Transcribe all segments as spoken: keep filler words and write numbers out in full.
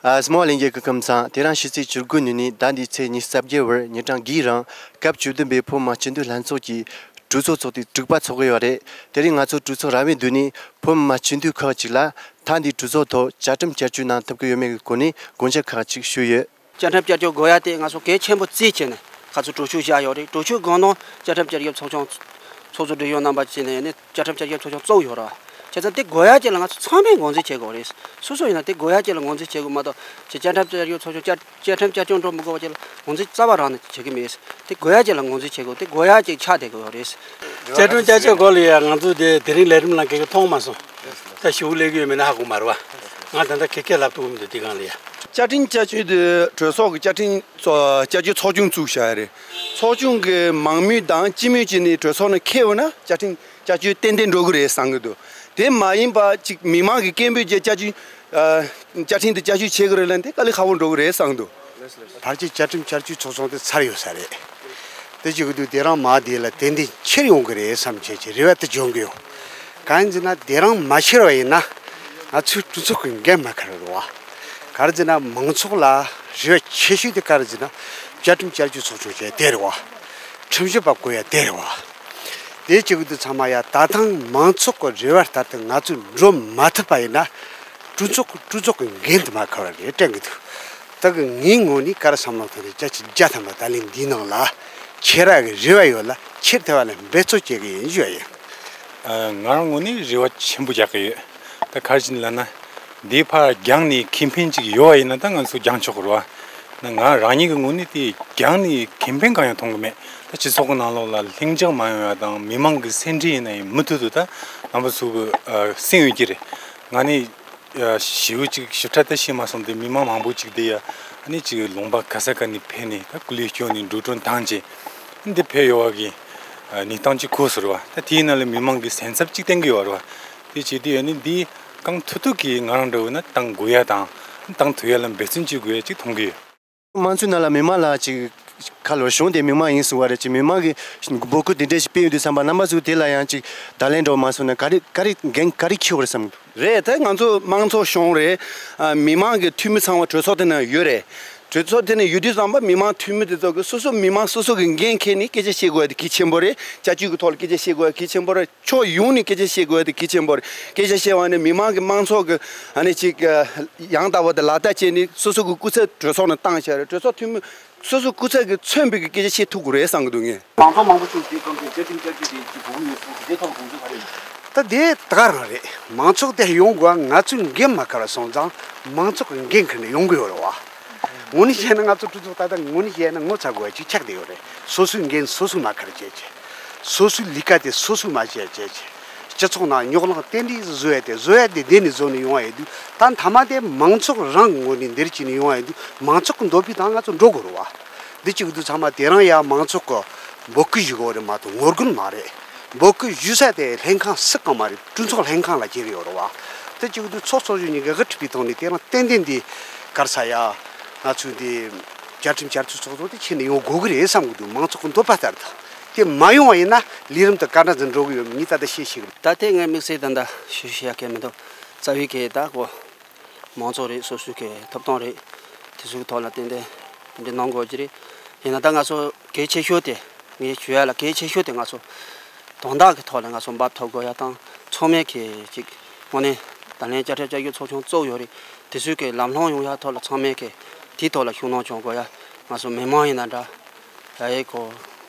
ཨ། སྨོ། ལྷན་རྒྱས་སྐུ་ཁམས་བཟང་། དེ་རིང་ཕྱི་ཚེས་བཅུ་དགུ་ཉིན་ནས་ཟླ་འདིའི་ཚེས་ཉི་ཤུ་རྩ་བརྒྱད་བར་ཉིན་གྲངས་བརྒྱད་རིང་སྐབས་བཅུ་བདུན་པའི་བོད་མི་སྤྱི་འཐུས་ལྷན་ཚོགས་ཀྱི་གྲོས་ཚོགས་ཚོགས་དུས་དྲུག་པ་འཚོགས་ཀྱི་ཡོད་རེད། དེ་རིང་ང་ཚོ་གྲོས་ཚོགས་ར་བའི་མདུན་ནས་བོད་མི་སྤྱི་འཐུས་ཁག་ཅིག་ལ་ད་འདིའི་གྲོས་ཚོགས་ཐོག་བཅའ་ཁྲིམས་བསྐྱར་བཅོས་གནང་ཐུབ་ཀྱི་ཡོད་མེད་ཀྱི་སྐོར་ནས་དགོངས་འཆར་ཁག་ཅིག་ཞུས་ཡོད། བཅའ་ཁྲིམས་བསྐྱར་བཅོས་དགོས་ཡ་དེ་ང་ཚོ་གལ་ཆེན་པོ་བརྩིས་བྱས་ནས་ཁ་ཚོ་གྲོས་ཆོད་བཞག་ཡོད་རེད། གྲོས་ཆོད་སྒང་ནང་བཅའ་ཁྲིམས་བསྐྱར་བཅོས་ཚོགས་ཆུང་ཚོགས་གཙོ་སྦྲེལ་ཡོད་རྣམ་པ་བྱས་ནས་ནི་བཅའ་ཁྲིམས་བསྐྱར་བཅོས་ཚོགས་ཆུང་བཙུགས་ཡོད་རེད། བྱས་ཙང་དེ་དགོས་ཡ་ཅིག་ལ་ང་ཚོ་ཚང་མས་ངོས་འཛིན་བྱེད་དགོས་རེད། སོ་སོ་ཡིན་ན་དེ་དགོས་ཡ་ཅིག་ལ་ངོས་འཛིན་བྱེད་དགོས་མ་གཏོགས་ཅིག་བཅའ་ཁྲིམས་བསྐྱར་བཅོས་ཚོགས་ཆུང་བསྐྱར་བཅའ་ཁྲིམས་བསྐྱར་བཅོས་འགྲོ་མི་དགོས་པ་ཅིག་ལ་ངོས་འཛིན་རྩ་བ་རང་ནས་བྱེད་ཀྱི་མེད། དེ་དགོས་ཡ་ཅིག་ལ་ངོས་འཛིན་བྱེད་དགོས། དེ་དགོས་ཡ་ཅིག་ཆགས་བསྡད་དགོས་རེད། བཅའ་ཁྲིམས་བསྐྱར་བཅོས་སྐོར་ལ་ཡ་ང་ཚོ་དེ་དེ་རིང་ལས་རིམ་ནང་ག་གེ་མཐོང་མ་སོང་། ད་ཞུ་ལས་ཀྱི་ཡོད་མེད་ན་ཧ་གོ་མ་རེད་བ། ང་ད་ལྟ་ཁེ་ཁེ་ལབ་ཐུབ་མི་འདུག་དེ་སྒང་ལ་ཡ། བཅའ་ཁྲིམས་བསྐྱར་བཅོས་དེ་གྲོས་ཚོགས་ཀྱི་བཅའ་ཁྲིམས་ཚོ་བསྐྱར་བཅོས་ཚོགས་ཆུང་བཙུགས་བཞག་ཡ་རེད། ཚོགས་ཆུང་གི་མང་མོས་དང་སྤྱི་མོས་བྱས་ནས་གྲོས་ཚོགས་ནང་འཁེལ་འོང་ན་བཅའ་ཁྲིམས་བསྐྱར་བཅོས་ཏན་ཏན་འགྲོ་གི་རེད་བསམ་གི་འདུག་དེ་མ་ཡིན་པ་ཅིག་མི་མང་གི་སྐད་འབོད་བྱས་བསྐྱར་བཅོས། ཨ། བཅའ་ཁྲིམས་དེ་བསྐྱར་བཅོས་བྱེད་དགོས་རེད་ལབ་ན་དེ་དཀའ་ལས་ཁག་པོ་འགྲོ་གི་རེད་བསམ་གི་འདུག་ཕལ་ཆེར་བཅའ་ཁྲིམས་བསྐྱར་བཅོས་ཚོགས་ཆུང་དེ་ཚར་ཡོད་ས་རེད། དེ་བྱེད་ཀྱི་འདུག་དེ་རིང་མ་དེ་ལ་ཏན་ཏན་ཁྱེར་ཡོང་གི་རེད་བསམ་བྱས་ཀྱི་རེ་བ་དེ་འཇོག་གི་ཡོད། གང་ཡིན་ཟེར་ན་དེ་རིང་མ་ཁྱེར་བ་ཡིན་ན་ང་ཚོའི་གྲོས་ཚོགས་ཀྱི་འགན་མ་འཁུར་རེད་བ། ག་རེ་ཟེར་ན་མང་ཚོགས་ལ་རེ་བ་ཆེ་ཤོས་དེ་ག་རེ་ཟེར་ན་བཅའ་ཁྲིམས་བསྐྱར་བཅོས་ཚོགས་ཆུང་བྱས་དེ་རེད་བ། ཁྲིམས་ཞིབ་པ་བསྐོ་ཡ་དེ་རེད་བ། དེ་བྱེད་ཀྱི་འདུག་ཚང་མ་ཡ་ད་ཐེངས་མང་ཚོགས་ཀྱི་རེ་བ་ལྟར་དུ་ང་ཚོས་འགྲོ་མ་ཐུབ་པ་ཡིན་ན། གྲོས་ཚོགས་ཀྱི་གྲོས་ཚོགས་ཀྱི་འགན་དུ་མ་འཁུར་བ་རེད་དྲན་གྱི་འདུག་ད་གི་ངའི་ངོས་ནས་ག་རེ་བསམ་བློ་བཏང་ནས་བཅའ་ཁྲིམས་བརྒྱ་ཐམ་པ་ད་ལན་འདིའི་ནང་ལ་ཁྱེར་ཡག་གི་རེ་བ་ཡོད་ལ་ཁྱེར་ཐུབ་པ་ལ་འབད་བརྩོན་བྱེད་ཀྱི་ཡིན་ཞུ་བ་ཡིན། ཨ། ང་རང་ངོས་ནས་རེ་བ་ཆེན་པོ་རྒྱག་གི་ཡོད། ད་ག་རེ་བྱས་ནས་ལབ་ན། འདིའི་ཕར་རྒྱང་ནས་ཁེ་ཕན་ཅིག་ཡོད་པ་ཡིན་ན་ད་ང་ཚོ་རྒྱང་ཆོག་གི་རེད་བ། ན་ང་རང་ཉིད་ཀྱི་ངོས་ནས་དེ་རྒྱང་ནས་ཁེ་ཕན་གང་ཡང་མཐོང་གི་མེད། ད་སྤྱི་ཚོགས་ཀྱི་ནང་ལོགས་ལ་ལྷིང་འཇགས་མ་ཡོང་ཡ་དང་མི་མང་གི་སེམས་ཁྲལ་ཡིན་ན་ཡང་མུ་མཐུད་དུ་ད་རྣམ་པ་ཚོ་གི་ཨ་སེམས་ཡོད་ཀྱི་རེད། ང་ནི་ཨ་ཞེ་པོ་ཅིག་ཞིབ་ཕྲ་ད་ཤེས་མ་སོང་སྟེ་མི་མང་མང་པོ་ཅིག་དེ་ཡ་ཨ་ནི་ཅིག་ལུང་པ་ག་ས་ག་ནས་ཕེབས་ནས་ད་སྐུ་ལས་བསྐྱོན་ནས་འགྲོ་གྲོན་བཏང་རྗེས་འདི་ཕེབས་ཡོང་བ་གི་ཨ་གནས་སྟངས་ཅིག་གོ་སོང་རེད་བ། ད་དེའི་ནང་ལ་མི་མང་གི་སེམས་འཚབ་ཅིག་བསྟན་གྱི་ཡོད་རེད་བ། དེ་བྱས་དུས་ཨ་ནི་འདི་གང་ཐུབ་ཐུབ་ཀྱིས་ང་རང་འདྲ་བོ་ན་བཏང་དགོས་ཡ་དང་བཏང་ཐུབ་ཡ་ལ་འབད་བརྩོན་བྱེད་དགོས་ཡ་ཅིག་མཐོང་གི་ཡོད། དམངས་གཙོའི་ནང་ལ་མི་མང་ལ་ཅིག་ཁ་ལོ་གཞུང་དེ་མི་མང་ཡིན་གསུང་བ་རེད། ཅིག་མི་མང་གིས་འབོད་སྐུལ་དེ་འདྲས་ཞིག་སྤེལ་ཡོང་དུས་ཙམ་པ་རྣམ་པ་ཚོས་དེ་ལ་ཡང་ཅིག་བརྡ་ལན་འདྲ་བོ་མ་སོང་ན་ག་རེ་ག་རེ་འགན་ག་རེ་འཁྱེར་དགོས་རེད་བསམ་གི་འདུག་རེད། ད་ང་ཚོ་དམངས་གཙོ་གཞུང་རེད། ཨ། མི་མང་གི་འཐུས་མི་ཚང་མ་གྲོས་ཚོགས་དེ་ནང་ཡོད་རེད། གྲོས་ཚོགས་དེ་ནང་ཡོད་དུས་ཙམ་པ་མི་མང་འཐུས་མི་དེ་ཚོ་གིས་སོ་སོ་མི་མང་སོ་སོ་གི་འགན་འཁྱེར་ནས་སྐད་ཆ་བཤད་དགོས་ཡ་དེ་གལ་ཆེན་པོ་རེད། བཅའ་སྤྱོད་ཀྱི་ཐོག་ལ་སྐད་ཆ་བཤད་དགོས་ཡ་གལ་ཆེན་པོ་རེད། ཕྱོགས་ཡོངས་ནས་སྐད་ཆ་བཤད་དགོས་ཡ་དེ་གལ་ཆེན་པོ་རེད། སྐད་ཆ་བཤད་པ་ནི་མི་མང་གི་དམངས་ཚོགས་ཀྱི་ཨ་ནི་ཅིག་ཡང་དག་པ་དེ་ལག་བསྟར་བྱས་ནས་སོ་སོ་གི་སྐུ་ཚབ་གྲོས་ཚོགས་ནང་བཏང་བཞག་རེད། གྲོས་ཚོགས་འཐུས་མི་སོ་སོ་སྐུ་ཚབ་ཀྱིས་མཚོན་པའི་གི་སྐད་ཆ་བཤད་ཐུབ་དགོས་རེད་བསམ་གི་འདུག་ངས། མང་ཚོགས་མང་པོ་ཞིག་དེའི་སྐབས་དེ་བཅའ་ཁྲིམས་བསྐྱར་བཅོས་དེ་ཅིག་དགོས་ཀྱི་ཡོད་གསུངས་དེ་ཐོག་དགོངས་ཚུལ་ག་རེ་ཡིན། ད་དེ་ད་ག་རང་རེད། མང་ཚོགས་དེ་ཡོང་དགོས་པ་ང་ཚོས་འགན་མ་འཁུར་བ་སོང་ཙང་མང་ཚོགས་ཀྱི་འགན་འཁུར་ནས་ཡོང་གི་ཡོད་རེད་བ། དངོས་གནས་བཤད་ན་ང་ཚོ་གྲོས་ཚོགས་ད་ལྟ་དངོས་གནས་བཤད་ན་ངོ་ཚ་དགོས་ཡ་ཅིག་ཆགས་བསྡད་ཡོད་རེད། སོ་སོའི་འགན་སོ་སོས་མ་འཁུར་བྱས་བྱས། སོ་སོའི་ལས་ཀ་དེ་སོ་སོས་མ་བྱས་བྱས་བྱས། སྤྱི་ཚོགས་ནང་རྙོག་གླེང་ཏན་ཏིག་བཟོ་ཡ་དེ་བཟོ་ཡ་དེ་དེ་ནས་བཟོ་ནས་ཡོང་བ་ཡིན་དུས་ད་མཐའ་མ་དེ་མང་ཚོགས་རང་གི་ངོས་ནས་འདིར་བྱས་ནས་ཡོང་བ་ཡིན་དུས་མང་ཚོགས་ཀྱི་འདོད་པའི་སྟེང་ང་ཚོ་འགྲོ་དགོས་རེད་བ། འདི་གཅིག་འདུག་ཚང་མ་དེ་རིང་ཡ་མང་ཚོགས་ཀྱི་འབོད་སྐུལ་ཞུ་དགོས་རེད་མ་གཏོགས་ངོ་རྒོལ་མ་རེད། འབོད་སྐུལ་ཞུ་ས་དེ་ལྷན་ཁང་སུ་གང་མ་རེད། གྲོས་ཚོགས་ལྷན་ཁང་ལ་བྱེད་ཀྱི་ཡོད་རེད་བ། དེ་གཅིག་འདུག་ཚོགས་གཙོ་གཞོན་གཉིས་ཀྱིས་དབུ་ཁྲིད་པའི་ཐོག་ནས་དེ་རིང་ཏན་ཏན་འདི་ག་རེ་ཟེར་ཡ། ང་ཚོའི་འདི་བཅའ་ཁྲིམས་བསྐྱར་བཅོས་ཚོགས་འདུ་དེ་ཁྱེར་ནས་ཡོང་དགོས་ཀྱི་རེད་བསམ་གྱི་འདུག་མང་ཚོགས་ཀྱི་འདོད་པ་ལྟར་དུ་དེ་མ་ཡོང་བ་ཡིན་ན་ལས་རིམ་དེ་ག་འདྲ་ཟིག་འགྲོ་གི་ཡོད་མེད་ངས་ད་ལྟ་བཤད་ཤེས་ཀྱི་མེད། ད་དེ་ངས་དམིགས་བསལ་ད་ལྟ་ཞུ་ཤེས་ཡ་གང་མི་འདུག་རྩ་བའི་གི་ད་གོ་མང་ཚོགས་རེད། སོ་སོའི་གི་ཐོབ་ཐང་རེད། དེ་ཚོའི་ཐོག་ལ་ཏན་ཏན་དེ་འདྲ་གནང་དགོས་ཀྱི་རེད། ཡིན་ན་ད་ང་ཚོ་གལ་ཆེ་ཤོས་དེ་ངས་ཞུ་ཡ་ལ་གལ་ཆེ་ཤོས་དེ་ང་ཚོ་དོན་དག་གི་ཐོག་ལ་ང་ཚོ་འབབ་ཐོབ་དགོས་ཡ་དང་ཚང་མས་གི་ཅིག་དངོས་གནས་ད་ལན་བཅའ་ཁྲིམས་བསྐྱར་བཅོས་ཚོགས་ཆུང་བཙུགས་ཡོད་རེད། དེ་ཚོའི་གི་ལམ་ལྷོང་ཡོང་ཡ་ཐོག་ལ་ཚང་མས་གི་དེའི་ཐོག་ལ་ཤུགས་སྣོན་བྱུང་དགོས་ཡ། ང་ཚོ་མི་མང་ཡིན་ན་འདྲ། ཡ་ཡི་གོ་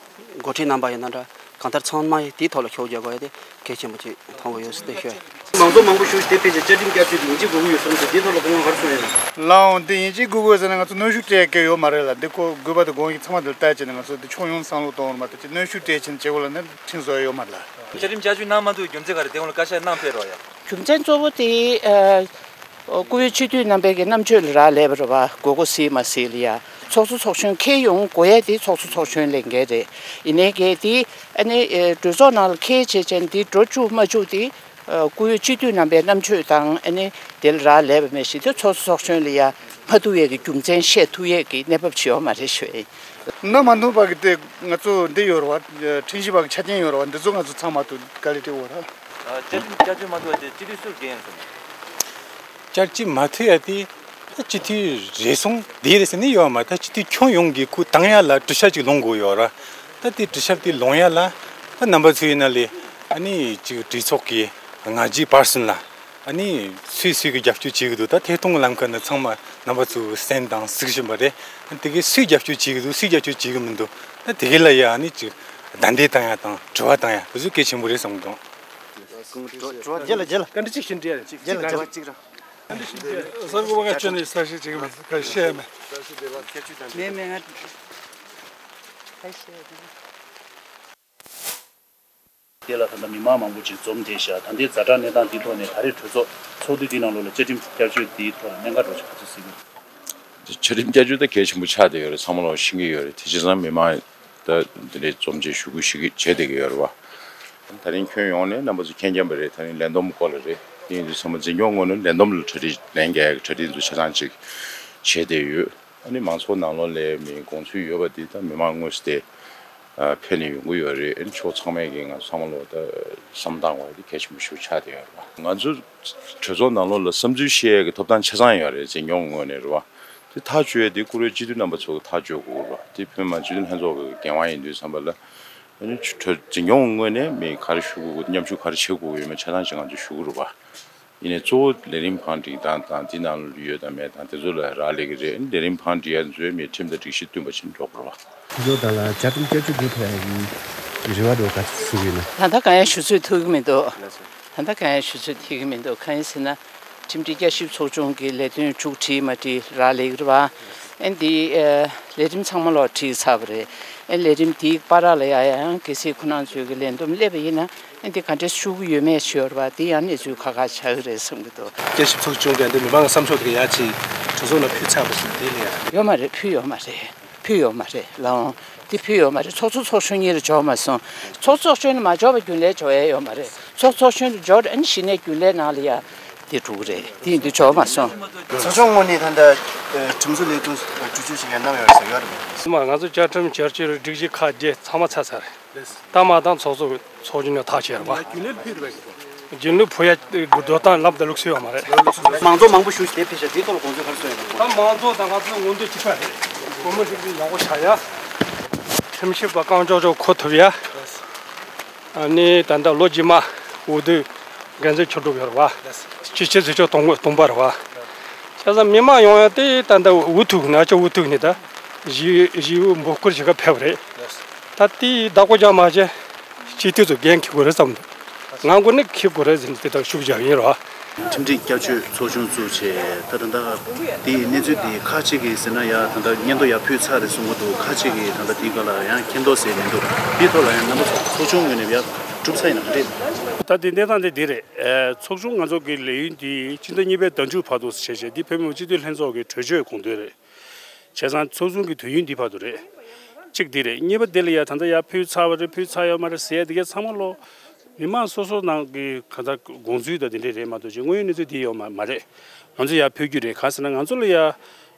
འགོ་ཁྲིད་རྣམ་པ་ཡིན་ན་འདྲ། གང་ལྟར་ཚང་མ་ཡིས་དེའི་ཐོག་ལ་ཤུགས་རྒྱག་དགོས་ཡ་དེ་གལ་ཆེན་པོ་ཅིག་མཐོང་གི་ཡོད་ཟེར་དེ་ཤོད། མང་ཚོགས་མང་པོ་ཞིག་དེ་ཕལ་ཆེར་བཅའ་ཁྲིམས་བསྐྱར་བཅོས་དེ་ཡིན་གཅིག་དགོས་ཀྱི་ཡོད་བསམ་གྱི་འདུག་དེའི་ཐོག་ལ་དགོངས་པ་ག་རེ་གསུངས་ཡོད། ལའང་དེ་ཡིན་གཅིག་དགོས་ཀྱི་ཡོད་ཟེར་ན་ང་ཚོ་གནོན་ཤུགས་སྤྲད་ཀྱི་ཡོད་མ་རེད་ལ། འདི་ཁོ་དགོས་པ་དང་དགོངས་ཀྱི་ཚང་མ་འདིར་བལྟས་བྱས་ནས་ང་ཚོ་འདི་ཕྱོགས་ཡོངས་བསམ་བློ་གཏོང་བར་མ་གཏོགས་ཅིག་གནོན་ཤུགས་སྤྲད་བྱས་ནས་བྱེད་དགོས་ལབ་ན་ཁྲིམས་བཟོ་ཡ་ཡོད་མ་རེད་ལ། བཅའ་ཁྲིམས་བསྐྱར་བཅོས་གནང་མ་ཐུབ་རྒྱུ་མཚན་ག་རེ་དེ་སྔོན་ལ་བཀའ་ཤག་གནང་ཕེབས་རོགས་ཡ། རྒྱུ་མཚན་གཙོ་བོ་དེ་ཨ། སྐུ་ཡོད་སྤྱི་འཐུས་རྣམ་པས་ཀྱི་རྣམ་དཔྱོད་ལ་རག་ལས་པ་རེད་བ། དགོས་མཁོ་གཟིགས་མ་གཟིགས་ལ་ཡ། ཚོགས་གཙོ་ཚོགས་གཞོན་འཁེལ་ཡོང་དགོས་ཡ་དེ་ཚོགས་གཙོ་ཚོགས་གཞོན་ལས་འགན་རེད། ཡིན་ནའི་གལ་ཏེ་ཨ་ནི་ཨེ་གྲོས་ཚོགས་ནང་ལ་འཁེལ་བྱས་བྱས་འདི་འགྲོ་བཅུག་མ་བཅུག་དེ་ཨ་སྐུ་ཡོད་སྤྱི་འཐུས་རྣམ་པའི་རྣམ་དཔྱོད་དང་ཨ་ནི་དེ་ལ་རག་ལས་པ་མེད་བཞིན་དུ་ཚོགས་གཙོ་ཚོགས་གཞོན་ལ་ཡ་མ་ཐུབ་ཡས་ཀྱི་རྒྱུ་མཚན་བཤད་ཐུབ་ཡས་ཀྱི་གནས་བབ་ཅིག་ཡོད་མ་རེད་ཞུ་ཡ་ཡིན། ན་མ་ཐུབ་པ་གི་དེ་ང་ཚོ་འདི་ཡོད་རེད་བ། ཁྲིམས་ཞིབ་པ་གི་ཆ་རྐྱེན་ཡོད་རེད་བ། འདི་ཚོ་ང་ཚོ་ཚང་མ་དུ་དཀའ་ལས་སྤྲད་དགོས་རེད། བཅའ་ཁྲིམས་བསྐྱར་བཅོས་མ་ཐུབ་པ་དེ་སྤྱི་འཐུས་སུར་འགན་ཡིན་སོང་། བསྐྱར་བཅོས་མ་ཐུབ་ཡ་དེ་ ད་སྤྱི་འཐུས་རེ་ཟུང་དེ་རེད་ཟེར་ནི་ཡོད་མ་རེད། ད་སྤྱི་འཐུས་ཁྱོན་ཡོངས་ཀྱི་སྐུ་བཏང་ཡ་ལ་གྲུ་ཤག་ཅིག་ལོངས་དགོས་ཡོད་ར། ད་དེ་གྲུ་ཤག་དེ་ལོངས་ཡ་ལ་ད་རྣམ་པ་ཚོ་ཡིན་ན་ལས་ཨ་ནི་ཅིག་གྲོས་ཚོགས་ཀྱི་ང་རྒྱལ་པར་སོན་ལ་ཨ་ནི་སུས་སུས་ཀྱི་རྒྱབ་སྐྱོར་བྱེད་ཀྱི་འདུག་ད་ཐད་གཏོང་གི་ལམ་ཁ་ནས་ཚང་མ་རྣམ་པ་ཚོ་གསན་དང་གཟིགས་བཞིན་པ་རེད། ཨ་ནི་དེ་གའི་སུས་རྒྱབ་སྐྱོར་བྱེད་ཀྱི་འདུག་སུས་རྒྱབ་སྐྱོར་བྱེད་ཀྱི་མི་འདུག་ད་དེ་གའི་ལ་ཡ་ཨ་ནི་ཅིག་བརྡ་འདེད་བཏང་ཡ་དང་དྲི་བ་བཏང་ཡ་དེ་ཚོ་གལ་ཆེན་པོ་རེད་བསམ་གྱི་འདུག་རྗེས་ལ་རྗེས་ལ། བཀའ་འདྲི་གཅིག་ཞུ་འདྲི་ཡ་རེད། རྗེས་ལ་རྗེས་ལ། གསར་འགོད་པ་ཁྱོད་ནས་གསལ་བཤད་བྱེད་ཀྱི་མེད། ག་བཤད་མེད། མེད་མེད། ང་ག་བཤད་མེད། དེ་ལ་ད་ལྟ་མི་མང་མང་པོ་ཅིག་འཛོམས་བསྡད་ཤག་ད་ལྟའི་ཛ་དྲག་གནས་སྟངས་འདིའི་ཐོག་ནས་ད་རེས་གྲོས་ཚོགས་ཚོགས་དུས་འདིའི་ནང་ལོགས་ལ་བཅའ་ཁྲིམས་བསྐྱར་བཅོས་འདིའི་ཐོག་ལ་གནད་འགག་འདྲ་ཅིག་ག་ཚོད་གཟིགས་ཀྱི་འདུག་བཅའ་ཁྲིམས་བསྐྱར་བཅོས་ད་གལ་ཆེན་པོ་ཆགས་བསྡད་ཡོད་རེད། ཚང་མ་ལོག་ཤེས་ཀྱི་ཡོད་རེད། དེ་བྱས་ཙང་མི་མང་ད་འདི་འདྲའི་འཛོམས་བྱས་ཞུ་སྐུལ་ཞུ་གི་བྱས་བསྡད་ཀྱི་ཡོད་རེད་བ། ད་རིང་ཁྱོན་ཡོངས་ནས་རྣམ་པ་ཚོ་མཁྱེན་མཁྱེན་པ་རེད། ད་རིང་ལས་བསྡོམས་སྐོར་ལ་རེད། དེ་ཡིན་དུས་ཚང་མ་འཛིན་སྐྱོང་ངོས་ནས་ལས་བསྡོམས་ལ་གྲ་སྒྲིག་ལན་འགེལ་གྱི་གྲ་སྒྲིག་ཚོ་ཆ་ཚང་ཅིག་བྱས་བསྡད་ཡོད། ཨ་ནི་མང་ཚོགས་ནང་ལོགས་ལ་མི་དགོངས་ཚུལ་ཡོད་པ་འདི་ད་མི་མང་དངོས་སུ་དེ་ཕེབས་ནས་ཡོང་གི་ཡོད་རེད། ཨ་ནི་ཕྱོགས་ཚང་མས་ཀྱི་ང་ཚོ་ཚང་མ་ལོག་ད་བསམ་བཏང་བ་འདི་གལ་ཆེན་པོ་ཞིག་ཆགས་བསྡད་ཡོད་རེད་བ། ང་ཚོ་གྲོས་ཚོགས་ནང་ལོགས་ལ་བསམ་ཚུལ་བཤད་ཡས་ཀྱི་ཐོབ་ཐང་ཆ་ཚང་ཡོད་རེད། འཛིན་སྐྱོང་ངོས་ནས་རེད་བ། དེ་ཐག་གཅོད་ཡས་དེ་བཀུར་འོས་སྤྱི་འཐུས་རྣམ་པ་ཚོ་གི་ཐག་གཅོད་དགོས་རེད་བ། དེ་བོད་མི་མང་སྤྱི་འཐུས་ལྷན་ཚོགས་ཀྱི་འགན་དབང་ཡིན་དུས་ཙམ་པ་ལ། ཨ་ནི་གྲོས་འཛིན་སྐྱོང་ངོས་ནས་མི་ག་རེ་ཞུ་དགོས་དགོས། མཉམ་ཞུགས་ག་རེ་བྱེད་དགོས་ཡོད་མེད་ཆ་ཚང་ཅིག་ང་ཚོས་ཞུ་གི་རེད་བ། ཡིན་ནའི་གཙོ་བོ་ལས་རིམ་བང་སྒྲིག་དང་དང་དེ་ནང་ལ་ཡོད་དང་མེད་དང་དེ་ཚོ་ལ་རག་ལས་ཀྱི་རེད། ལས་རིམ་བང་སྒྲིག་ཡ་ཚོས་མི་ཁྲིམས་དང་སྒྲིག་གཞི་བསྟུན་པ་བྱེད་འགྲོ་དགོས་རེད་བ། དེ་ཚོ་དང་ལ་བཅའ་ཁྲིམས་བསྐྱར་བཅོས་དགོས་ཐུག་ཡ་གི་རེ་བ་འདྲ་བོ་ག་ཚོད་ཞུ་གི་ཡོད་ན། ད་ལྟ་གང་ཡང་ཞུ་ཚོད་ཐུབ་ཀྱི་མི་འདུག་ད་ལྟ་གང་ཡང་ཞུ་ཚོད་ཐུབ་ཀྱི་མི་འདུག་གང་ཡིན་ཟེར་ན། ཁྲིམས་སྒྲིག་བསྐྱར་ཞིབ་ཚོགས་ཆུང་གི་ལས་དོན་མཇུག་བསྒྲིལ་མ་བསྒྲིལ་རག་ལས་ཀྱི་རེད་བ། ཨ་ནི་དེ་ལས་རིམ་ཚང་མ་ལོག་བསྒྲིལ་ཚར་བ་རེད། ཨ་ནི་ལས་རིམ་དེའི་བར་ལ་ཡ་ཡང་གལ་སྲིད་ཁོ་རང་ཚོའི་གི་ལས་བསྡོམས་སླེབས་པ་ཡིན་ན། ཨ་ནི་དེ་ག་འདྲས་ཤོར་གྱི་ཡོད་མེད་ཤོར་བ་དེ་ཡང་གནས་ཚུལ་ཁག་ཁག་ཆགས་ཀྱི་རེད་བསམ་གྱི་འདུག་བསྐྱར་ཞིབ་ཚོགས་ཆུང་གིས་འདི་མི་མང་གི་བསམ་ཕྱོགས་དེ་ག་ཡ་ཅིག་གྲོས་ཚོགས་ནང་ཕུལ་ཚར་བ་ཞིག་དེ་ལས། ཡོད་མ་རེད། ཕུལ་ཡོད་མ་རེད། ཕུལ་ཡོད་མ་རེད་ལགས་འོང་། དེ་ཕུལ་ཡོད་མ་རེད། ཚོགས་གཙོ་ཚོགས་གཞོན་གཉིས་ལ་འབྱོར་མ་སོང་། ཚོགས་གཙོ་ཚོགས་གཞོན་ལ་མ་འབྱོར་བ་རྒྱུན་ལས་འབྱོར་ཡ་ཡོད་མ་རེད། ཚོགས་གཙོ་ཚོགས་གཞོན་ལ་འབྱོར། ཨ་ནི་གཞི་ནས་རྒྱུན་ལས་ནང་ལ་ཡ་དེ་འགྲོ་གི་རེད། དེ་ཡིན་དུས་འབྱོར་མ་སོང་། ཚོགས་ཆུང་ངོས་ནས་ད་ལྟ་ཁྲིམས་བཟོ་ལས་དོན་གྲོས་ཆོད་ཞིག་ཡང་གནང་ཡོད་ཟེར་ཡོད་རེད། སྲིད་མ་ང་ཚོ་བཅའ་ཁྲིམས་བསྐྱར་བཅོས་སྒྲིག་གཞི་ཁག་བརྒྱད་ཚང་མ་ཚར་ཚར་རེད། ད་མ་བཏང་ཚོགས་གཙོ་ཚོགས་ཆུང་ནས་ཐག་བཅད་རེད་པ། རྒྱུན་ལས་ཕུལ་རེད་པས། རྒྱུན་ལས་ཕུལ་ཡ་འགྲོ་སྟངས་ལབ་དང་ལུགས་སྲོལ་ཡོད་མ་རེད། མང་ཚོགས་མང་པོ་ཞུགས་ཤིག་དེ་ཕེབས་ཤག་དེའི་ཐོག་ལ་དགོངས་ཚུལ་ག་རེ་གསུངས་ཡོད་པ། ད་མང་ཚོགས་དང་ང་ཚོའི་མངོན་འདོད་གཅིག་པ་རེད། གོ་མི་སྒྲིག་འཛུགས་ཡག་པོ་བྱ་ཡ། ཁྲིམས་ཞིབ་པ་རྐང་ལྕོག་ལྕོག་ཁོ་ཐུབ་ཡ། ཨ་ནི་ད་ལྟ་ལོ་རྗེས་མ་འོས་བསྡུ་འགན་འཛིན་ཆོས་གྲུབ་ཡོད་རེད་པ། སྤྱི་སྤྱི་ཚོགས་ཆུང་སྟོང་སྟོང་པ་རེད་པ། བྱས་ཙང་མི་མང་ཡོང་ཡ་དེ་ད་ལྟ་འུ་ཐུག་ན་ཅི་འུ་ཐུག་ནས་ད་གཞིས་གཞིས་འོས་འབོད་སྐུལ་བྱེད་ག་ཕེབས་པ་རེད། ད་དེའི་བདག་པོ་རྒྱག་མ་བྱས་སྤྱི་འཐུས་ཚོ་འགན་འཁྱེར་དགོས་རེད་བསམ་འདུག་ང་མགོ་ནས་འཁྱེར་དགོས་རེད་ཟེར་ནས་དེ་ལྟར་ཤུགས་རྒྱག་ཡིན་རོ། ཁྲིམས་སྒྲིག་བསྐྱར་བཅོས་ཚོགས་ཆུང་བཙུགས་བྱས་ད་ད་ལྟ་དེའི་གནས་ཚུལ་དེ་ཁག་ཅིག་གིས་ཟེར་ན་ཡ་ད་ལྟ་སྙན་ཐོ་ཡ་ཕུལ་ཚར་རེད་གསུང་གི་འདུག་ཁག་ཅིག་གིས་ད་ལྟ་དེའི་སྐོར་ལ་ཡང་མཁྱེན་རྟོགས་ཟེར་མི་འདུག་དེའི་ཐོག་ལ་ཡང་རྣམ་པ་ཚོ་ཚོགས་ཆུང་ངོས་ནས་ཡ་གྲུབ་ཚར་ཡིན་ན་ག་འདྲས། ད་དེ་གནས་སྟངས་དེ་འདི་རེད། ཚོགས་ཆུང་ང་ཚོ་གི་ལས་ཡུན་དེ་སྤྱི་ཟླ་གཉིས་པའི་ཟླ་མཇུག་བར་དུ་བྱས་བྱས་འདི་བོད་མི་མང་སྤྱི་འཐུས་ལྷན་ཚོགས་ཀྱི་གྲོས་ཆོད་དགོངས་དོན་རེད། བྱས་ཙང་ཚོགས་ཆུང་གི་དུས་ཡུན་འདི་བར་དུ་རེད། གཅིག་འདི་རེད། གཉིས་པ་འདི་ལ་ཡ་ད་ལྟ་ཡ་ཕུལ་ཚར་བ་རེད། ཕུལ་ཚར་ཡོད་མ་རེད་ཟེར་ཡ་འདི་གའི་ཚང་མ་ལོ། མི་མང་སོ་སོ་ནང་གི་ག་ད་དགོངས་ཚུལ་དང་འདི་འདྲས་རེད་མ་གཏོགས་ཅིག་དངོས་ཡོད་གནས་ཚུལ་འདི་ཡོད་མ་མ་རེད། ང་ཚོ་ཡ་ཕུལ་རྒྱུ་རེད། གང་ཟེར་ན་ང་ཚོ་ལ་ཡ་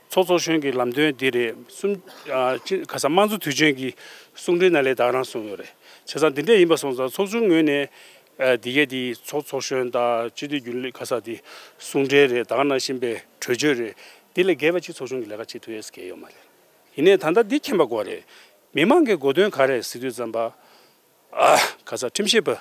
ཚོགས་ཚོགས་གཞོན་གྱི་ལམ་སྟོན་འདི་རེད། གསུམ་ཨ་ཅི་ག་ས་དམངས་གཙོ་དུས་ཆེན་གྱི་གསུང་འཕྲིན་ནང་ལས་ད་ག་རང་གསུངས་ཡོད་རེད། བྱས་ཙང་འདི་འདྲས་ཡིན་པ་སོང་ཙང་ཚོགས་ཆུང་ངོས་ནས་ཨ་འདི་གའི་འདི་ཚོགས་ཚོགས་གཞོན་དང་སྤྱི་འཐུས་རྒྱུན་ལས་ག་ས་འདི་གསུང་འཕྲིན་རེད། ད་ག་ནང་བཞིན་པའི་གྲོས་ཆོད་རེད། འདི་ལས་བརྒལ་བ་ཅིག་ཚོགས་ཆུང་གི་ལས་ཀ་བྱེད་ཐུབ་ཡས་གལ་ཡོད་མ་རེད། ཡིན་ནའི་ད་ལྟ་འདི་མཁྱེན་པ་དགོས་རེད། མི་མང་གི་གོ་དོན་ག་རེ་ཟེར་དུས་ཙམ་པ། ཨ་ག་ས་ཁྲིམས་ཞིབ་པ་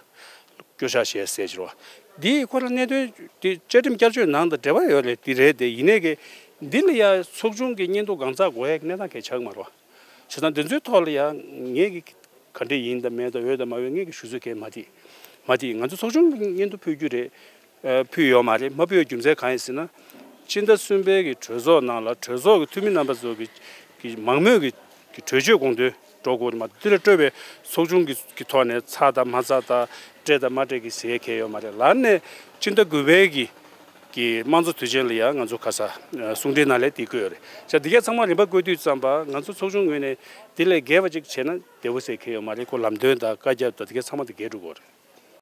སྐྱོ་ཤ་བཤད་ཟེར་གྱི་རོ། འདི་ཁོ་རང་གནད་དོན་འདི་བཅའ་ཁྲིམས་བསྐྱར་བཅོས་ནང་དང་འབྲེལ་བ་ཡོད་རེད། འདི་རེད་དེ་ཡིན་ནའི་གི་འདི་ལ་ཡ་ཚོགས་ཆུང་གི་སྙན་ཐོ་གང་ཚགས་དགོས་ཡ་གི་གནས་སྟངས་གལ་ཆགས་ཀྱི་མ་རེད་བ། བྱས་ཙང་འདི་ཚོའི་ཐོག་ལ་ཡ་ངས་གི་ག་འདྲས་ཡིན་དང་མེད་དང་ཡོད་དང་མ་ཡོད་ངས་གི་ཞུ་ཚོད་གལ་མ་དེ་མ་དེ་ང་ཚོ་ཚོགས་ཆུང་གི་སྙན་ཐོ་ཕུལ་རྒྱུ་རེད། ཨ་ཕུལ་ཡོད་མ་རེད། མ་ཕུལ་བའི་རྒྱུ་མཚན་གང་ཡིན་ཟེར་ན། སྤྱི་ཟླ་གསུམ་པའི་གི་གྲོས་ཚོགས་ནང་ལ་གྲོས་ཚོགས་ཀྱི་འཐུས་མི་རྣམ་པ་ཚོ་གི་གི་མང་མོས་ཀྱི་གི་གྲོས་ཆོད་དགོངས་དོན་འགྲོ་དགོས་རེད་མ་གཏོགས་འདི་ལ་སྤྲོད་པའི་ཚོགས་ཆུང་གི་གི་ཐོག་ནས་ཚར་དང་མ་ཚར་དང་སྤྲད་དང་མ་སྤྲད་ཀྱི་ཟེར་གལ་ཡོད་མ་རེད། ལར་ནས་སྤྱི་ཟླ་དགུ་པའི་གི་གི་དམངས་གཙོ་དུས་ཆེན་ལ་ཡང་ང་ཚོ་ག་ས་གསུང་འཕྲིན་ནང་ལས་འདི་བཀོད་ཡོད་རེད། བྱས་འདི་གས་ཚང་མ་རིམ་པ་བཀོད་དུས་ཙམ་པ་ང་ཚོ་ཚོགས་ཆུང་ངོས་ནས་འདི་ལས་བརྒལ་བ་ཅིག་བྱས་ན་བདེ་བོ་ཟེར་གལ་ཡོད་མ་རེད། ཁོ་ལམ་སྟོན་དང་བཀའ་རྒྱ་དང་འདི་གས་ཚང་མ་འདི་བརྒལ་འགྲོ་དགོས་རེད།